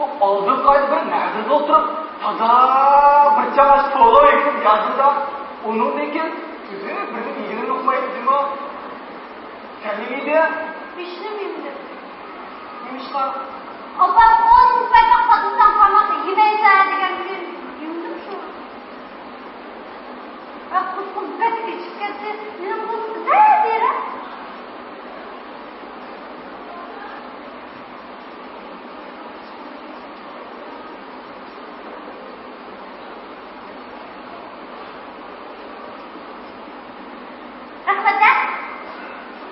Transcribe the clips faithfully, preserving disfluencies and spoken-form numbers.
ئالدىنقى ئايدا بىر نەزىردە ئولتۇرۇپ، تازا بىر چاڭاش پولو يېگىنىم يادىمدا. ئۇنىڭدىن كېيىن ئۆزى بىرنى يېگىنىنى ئۇقمايدۇ جۇمۇ. سەن نېمە يېدىڭ؟ ھېچنېمە يېمىدىم. نېمىشقا؟ ئاپام ئون پايپاق ساتمىساڭ تاماق يېمەيسەن دېگەن كۈن يېمىدىم شۇ. بىراق قۇسقۇم بەك ئېچىپ كەتتى. مېنىڭ بۇ بىردەم بېرە. رەھمەت، ھە؟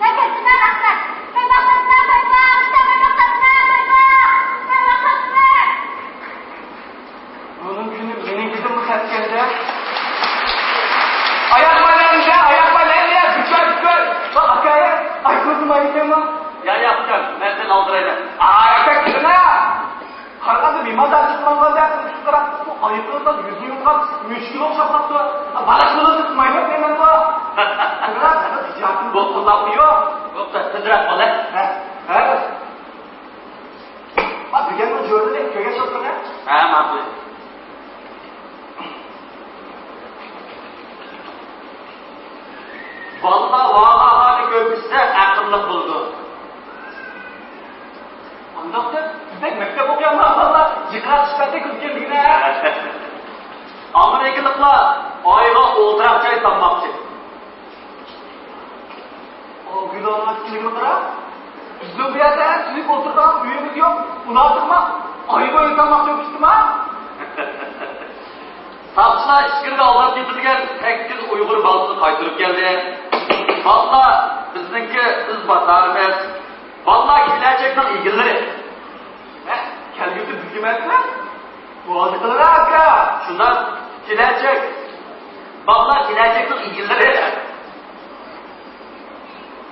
مەن كەتتىمەن، رەھمەت. مەن مەقسەتمەن، باي باي. مەن مەقسەتمەن، باي باي. مەن مەقسەتمەن. بۇنىڭ كۈنى مېنىڭكىدىنمۇ تەسكەندە. ئاياق بايلايمىز ھە، ئاياق بايلايمىز ھە، بىكار، بىكار. ۋا ئاكايە، ئايقىلدىم ئايتىمۇ. يا، يا، ئۇكام، مەن سېنى ئالدىرايمەن. ئاي، ئاكا، كىرىڭە. قارىغاندا مېھماندار چىقمىغاندا، قاراپ، بۇ ئايقىلدىن يۈزى يۇمغان مۈشۈككە ئوخشاپ قاپتۇ. بالا شۇنى تۇتمايمەن دەيمەن بۇ. كىرىڭە، تىجارىتىم بۇ قىللاپمۇ يوق. يوق، تېزرەك بول ھە. ھە، ھە. ما دېگەننىڭ جۆرىنى كۆرگەن چاغدا. ھە، ماقۇل. بالىلار ۋاھاھانى كۆپ ئىچسە ئەقىللىق بولىدۇ. ئانداقتا بىزدەك مەكتەپ ئوقۇيالمىغان بالىلار جىقراق چىققاندەك كۆرۈنگەن دېگىنە. ئامېرىكىلىقلار ئايغا ئولتۇراق چاي تامماقچى. ئابىدۇللا تىلىمغا قارا. بىزنىڭ بۇ يەردە سۈزۈك ئولتۇرىدىغان ئۆيىمىز يوق. ئۇلار تۇرما ئايغا ئۆي تاماق چۆكۈشتىما؟ ساقچىلار ئىچكىرىگە ئالداپ كېتىلگەن سەككىز ئۇيغۇر بالىسىنى قايتۇرۇپ كەلدى. بالىلار بىزنىڭكى ئىز باسارىمىز. بالىلار كېلەچەكنىڭ ئىگىلىرى. ھە، كەلگۈسى بىزگە مەنسۇپ. بولدى قىلىڭ ئاكا. شۇنداق، كېلەچەك. بالىلار كېلەچەكنىڭ ئىگىلىرى.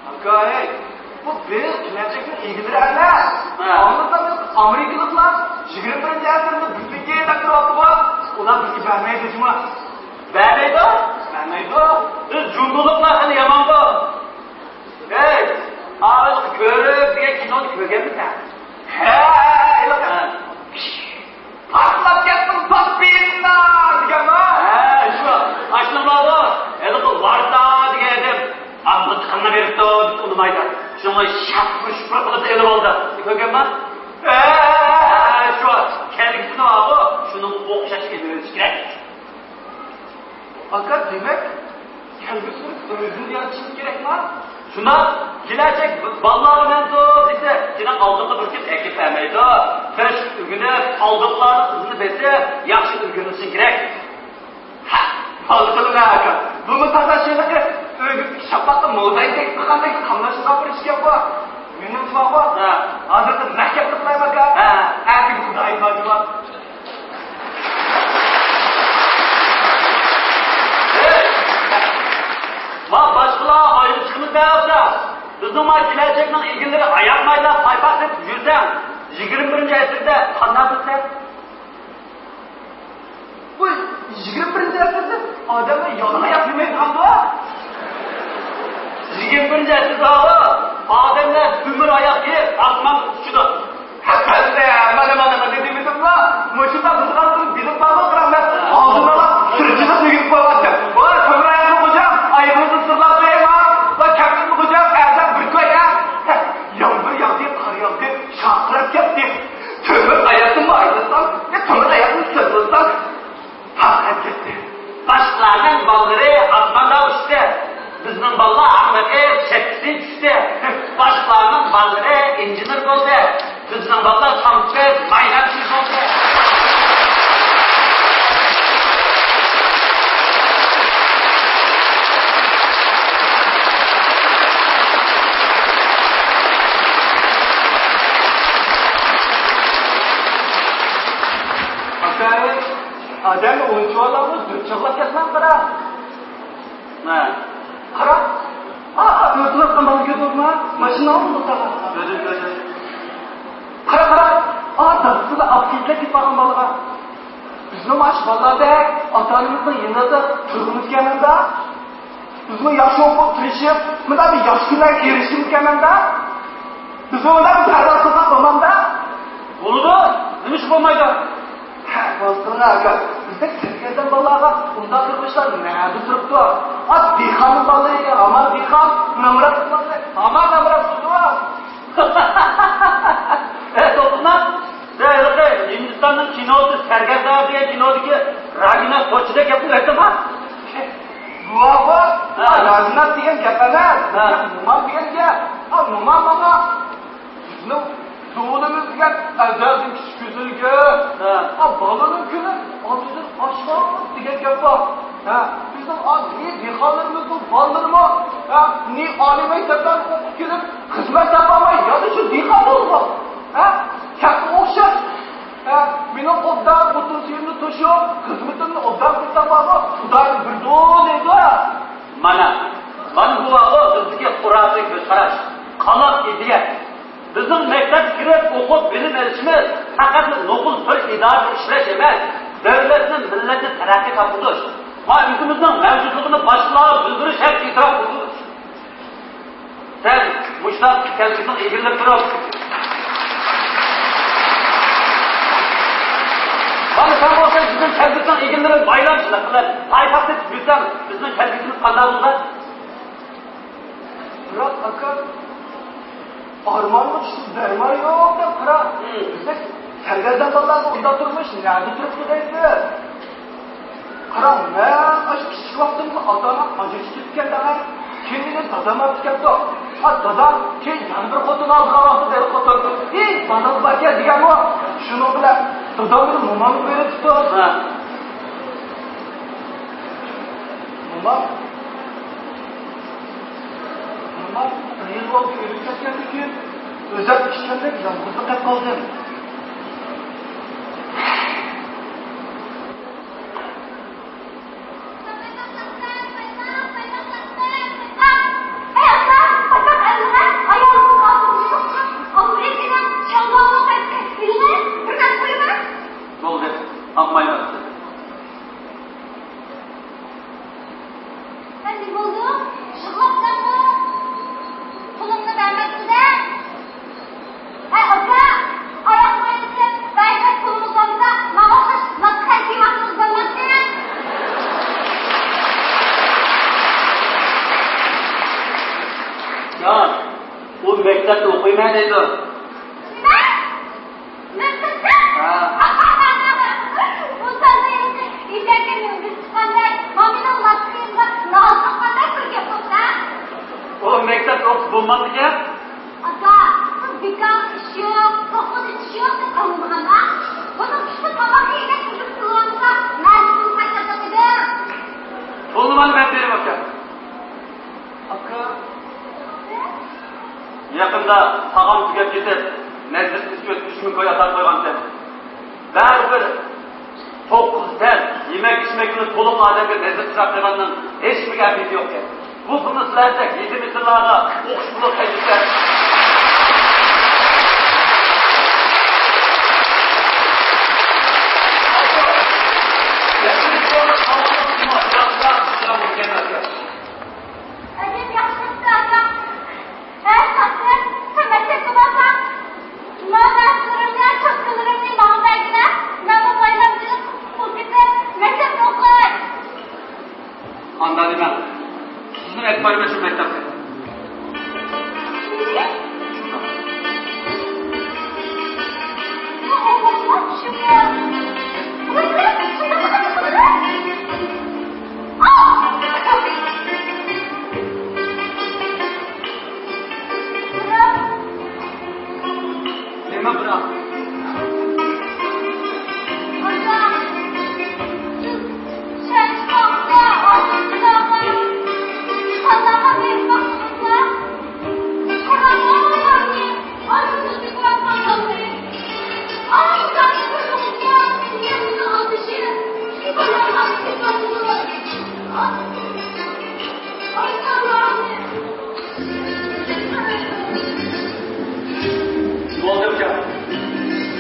ئاكا، ھەي، بۇ بىز كېلەچەكنىڭ ئىگىلىرى ئەمەس. ھە. ئاڭلىسىڭىز، ئامېرىكىلىقلار يىگىرمە بىرىنچى ئەسىردە بىزنىڭكى دەپ تۇرۇۋاتىدىغۇ. ئۇلار بىزگە بەرمەيدۇ جۇمۇ. بەرمەيدۇ؟ بەرمەيدۇ. بىز جۇڭگولۇقلار خېلى يامانغۇ. ھەي، ئاۋۇ كۆرۈپ دېگەن كىنونى كۆرگەنمىسەن؟ ھە، ھېلىقى. ھە. پارتلاپ كەتتىم، زاپىننا دېگەنمۇ؟ ھە، شۇ. ئاشۇنىڭ بارغۇ، ھېلىقى ۋارتا دېگەن ئادەم. ئا، مىلتىقىنى بېرىپتۇ دېسە ئۇنىمايدۇ. شۇڭا شاپپۇر-شۇپپۇر قىلىپ ئېلىۋالدى. كۆرگەنما؟ ھە، ھە، شۇ. كەلگۈسىدە بارغۇ، شۇنىڭغا ئوخشاش ئېلىۋېلىش كېرەك. ئاكا، دېمەك، كەلگۈسىدە ئۆزىنى يارىتىشىمىز كېرەكما؟ شۇنداق، كېلەچەك بالىلارغا مەنسۇپ دېسە، سېنىڭ ئالدىڭغا بىر كىم ئەكېلىپ بەرمەيدۇ. تىرىشىپ ئۆگىنىپ، قالدۇقلارنىڭ ئىزىنى بېسىپ، ياخشى ئۆگىنىشىڭ كېرەك. ھە، بولدى قىلىڭ ئاكا. بۇمۇ تازا شېلىقى ئۆگىتىش شاپاققا موزايىك تېگىپ قالغاندەك قاملاشمىغان بىر ئىشكەن بۇ. مېنىڭچە بارغۇ. ھە. ھازىردىن مەھكەم قىلايمىكى؟ ھە. ئەتىگە خۇدايىم بار جۇمۇ. ۋاھ، باشقىلار ئايرىپ چىقىمىز دەۋاتسا، بىزنىڭ ما كېلەچەكنىڭ ئىگىلىرى ئاياق مايلاپ پايپاق تېپىپ يۈرسەڭ، يىگىرمە بىرىنچى ئەسىردە قانداق بىلسەڭ؟ بۇ يىگىرمە بىرىنچى ئەسىردە ئادەملەر يالىڭاياق يۈرمەيدىغاندۇ؟ يىگىرمە بىرىنچى ئەسىردە ئادەملەر تۆمۈر ئاياق كىيىپ ئاسماندا ئۇچىدۇ. ھەپەندى، مانا، مانا، مانا دېمىدىملا؟ مۇشۇنداق بولىدىغانلىقىنى بىلىپ بارغان قاراڭلار. ئالدىن ئالا سىرجىلىپ ئۆگىنىپ قويغانتىم. ۋاي، تۆمۈر ئاياقلىق خوجام، ئايىغىڭىزنى سىرلاپ قويايما؟ ۋاي، كەپتىممۇ خوجام، ئەرزان بىر كوي، ھە؟ يامغۇر ياغدى، قار ياغدى، شارقىراپ كەتتى. تۆمۈر ئاياقتىنمۇ ئايرىلسام، يا تۆمۈر ئاياقنى سىرلىسام، پاختا كەتتى. باشقىلارنىڭ بالىلىرى ئاسماندا ئۇچتى. بىزنىڭ بالىلار ھاڭۋېقىپ چەتكىسى چۈشتى. باشقىلارنىڭ بالىلىرى ئىنژېنېر بولدى. بىزنىڭ بالىلار تامچە مايناتچى بولدى. ئاكا، ئادەم ئۇنچىۋالامۇ دۈت چىغلاپ كەتمەڭ، قارا. ھە. قارا. ئا، ئا، ئۆتۈۋاتقان بالىنى كۆردۈڭمۇ؟ ماشىنا ئالدىدا. كۆردۈم، كۆردۈم. قارا، قارا. ئا، دادىسىدا ئاق كىيىملەر كىيىپ بارغان بالىغا. بىزمۇ مانا شۇ بالىلاردەك ئاتا-ئانىمىزنىڭ يېنىدا تۇرغۇمىز كەلمەمدۇ؟ بىزمۇ ياخشى ئوقۇپ تىرىشىپ، مۇنداق بىر ياخشى كۈنلەرگە ئېرىشكىمىز كەلمەمدۇ؟ بىزمۇ مۇنداق بىر پەرۋاز قىلساق بولمامدۇ؟ بولىدۇ. نېمە ئىش بولمايدۇ؟ ھە، راست قىلىڭ ئاكا. بىزدەك سەرگەردان بالىلارغا ئۇنداق تۇرمۇشلار نەدە تۇرۇپتۇ؟ ئا، دېھقاننىڭ بالىلىرى ھامان دېھقان، نامراتنىڭ بالىلىرى ھامان نامرات بولىدۇ. ئەي، توپلىما! سەن ھېلىقى ھىندىستاننىڭ كىنوسى سەرگەردان دېگەن كىنودىكى راگىنا سوچىدەك گەپنى ئېيتىڭ ھە! بۇ، بۇ، ھە. راگىنا دېگەن گەپ ئەمەس. ھە. مومام دېگەن گەپ. ھە، مومام ماڭا بىزنىڭ زۇۋۇنىمىز دېگەن ئەزەلدىن كىچىك كۆزۈلگەن. ھە. ھە، بالىنىڭ كۈنى ئاتىدىن ئاشماس دېگەن گەپ بار. ھە، بىزنىڭ ئا، نى دېھقانلىرىمىزنىڭ بالىلىرىمۇ، ھە، نى ئالىي مەكتەپلەرنى ئوقۇپ كېلىپ، خىزمەت تاپالماي، يەنە شۇ دېھقان بولغان. ھە، سەنگە ئوخشاش. ھە، مېنىڭ ئوبدان ئوتتۇز يىلنى توشۇپ، خىزمىتىمنى ئوبدان قىلسام بارمۇ، خۇدايىم بېرىدۇ دەيدۇ. مانا، مانا بۇ بىزدىكى خۇراپىي كۆز قاراش، قالاق ئىدىيە. بىزنىڭ مەكتەپكە كىرىپ ئوقۇپ بىلىم ئېلىشىمىز پەقەتلا نوقۇل بىر ئىدارىدە ئىشلەش ئەمەس، دۆلەتنى، مىللەتنى تەرەققىي تاپقۇزۇش، ۋە ئۆزىمىزنىڭ مەۋجۇتلۇقىنى باشقىلارغا بىلدۈرۈش ھەم ئېتىراپ قىلدۇرۇش. سەن مۇشۇنداق كەلگۈسىنىڭ ئىگىلىرى تۇرۇپ، مانا سەن بولساڭ بىزنىڭ كەلگۈسىنىڭ ئىگىلىرى بايلامچىلىق قىلىپ، پايپاق تېپىپ يۈرسەڭ، بىزنىڭ كەلگۈسىمىز قانداق بولىدۇ؟ بىراق ئاكا، ئارمانغا چۈشۈپ دەرمان يوق دەپ قارا. مم. بىزدەك سەرگەردان بالىلارغا ئۇنداق تۇرمۇش نەدە تۇرۇپتۇ دەيسىز؟ قاراڭ، مەن ئاشۇ كىچىك ۋاقتىمدا ئاتا-ئانام ئاجرىشىپ كەتكەندە، كېيىن مېنى دادام ئاپىكەپتۇ. ھە، دادام كېيىن يەنە بىر خوتۇن ئالغان ۋاقتىدا ئېرى خوتۇن، «ئى، بالىڭىز باركەن» دېگەنمۇ. شۇنىڭ بىلەن دادام مېنى مومامغا بېرىپتۇ. ھە. مومام، مومام بىر يىل بولدى ئۆلۈپ كەتكەندىن كېيىن، ئۆزۈم ئىككى كۈنلۈك يالغۇزلۇق قېلىپ قالدىم. بولدى، ئاقمايمەن. سەن نېمە بولدۇڭ؟ يىغلاپسەنمۇ؟ پۇلۇمنى بەرمەپتۇ-دە. ھەي، ئاكا، ئاياغ ماينىسى بەرسەك پۇلىمىز بولمىسا، ماڭا ئوخشاش لاتقا كىيىۋاتىمىز بولماپتۇ. جان، ئۇ مەكتەپتە ئوقۇيمەن دەيدۇ. نېمە؟ مەكتەپتە؟ ھە. بۇ تازا يېتەككە مىنگۈز چىققاندەك، ماڭا مېنىڭ لاتقىيىمغا نازۇققاندەك بىر گەپ قىلدى. ئۇ مەكتەپتە ئوقۇپ بولمامدىكەن؟ ئاكا، سىز بىكار ئىش يوق، سوققۇن ئىش يوق دەپ قالمىغاندا، بۇنىڭ ئۈستىدە تاماق يېگەن ئۈمىد قىلىۋالسا، مەن پۇل قايتۇرماس ئىدىم. پۇلنى مانا مەن بېرىمەن ئاكا. ئاكا. يېقىندا تاغام تۈگەپ كېتىپ، نەزىر ئىسكىلىت ئۈچ مىڭ كوي ئاتاپ قويغانتىم. بەرىبىر توققۇز تەن يېمەك-ئىچمەكنى تولۇق ئادەمگە نەزىر ئىسراپ قىلغاننىڭ ھېچكىمگە ئەھمىيىتى يوقكەن. بۇ پۇلنى سىلەردەك يېتىم-يېسىرلارغا ئوقۇش پۇلىغا خەجلىسە. ئەجەب ياخشى بوپتۇ، ئاكا. ھەي، ساقچى، سەن مەكتەپكە بارساڭ، مانا نەرسىلىرىمنى، چوتكىلىرىمنى ماڭا بەرگىنە، مەنمۇ بايرامچىلىق پۇل تېپىپ، مەكتەپتە ئوقۇي. ئانداق دېمەڭ. سىزنى ئەكبەر بېشىم مەكتەپتە. نېمە بىراق؟ بولدى ئۇكام،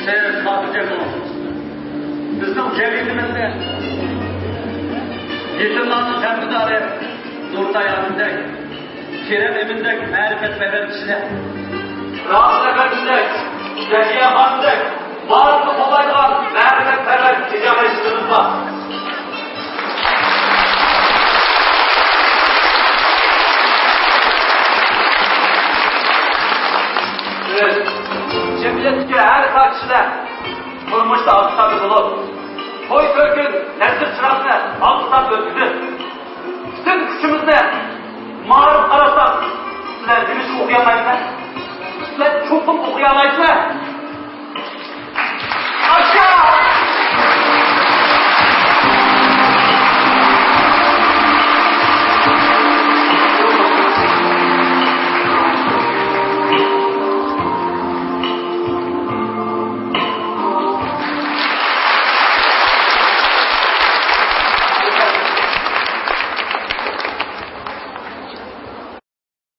سىز خاتىرجەم بولۇڭ. بىزنىڭ جەمئىيىتىمىزنى يېتىملارنىڭ تەربىيەدارى نۇرتاي ئابىدەك، كېرەم ئىمىندەك مەرىپەت پەرۋەر كىشىلەر، رازى ئەپەندىدەك، زەكىيە خانىمدەك، مائارىپنى قوللايدىغان مەرىپەتپەرۋەر ئىجادىيەتچىلىرىمىز بار. بىز جەمئىيەتتىكى ھەر خىل كىشىلەر تۇرمۇشتا ئاقساقال بولۇپ، توي تۆكۈن، نەزىر چىراغنى ئاقساقال ئۆتكۈزۈپ، پۈتۈن كۈچىمىزنى مائارىپقا قاراتساق، سىلەر نېمىشقا ئوقۇيالمايسىلەر؟ سىلەر چوقۇم ئوقۇيالايسىلەر.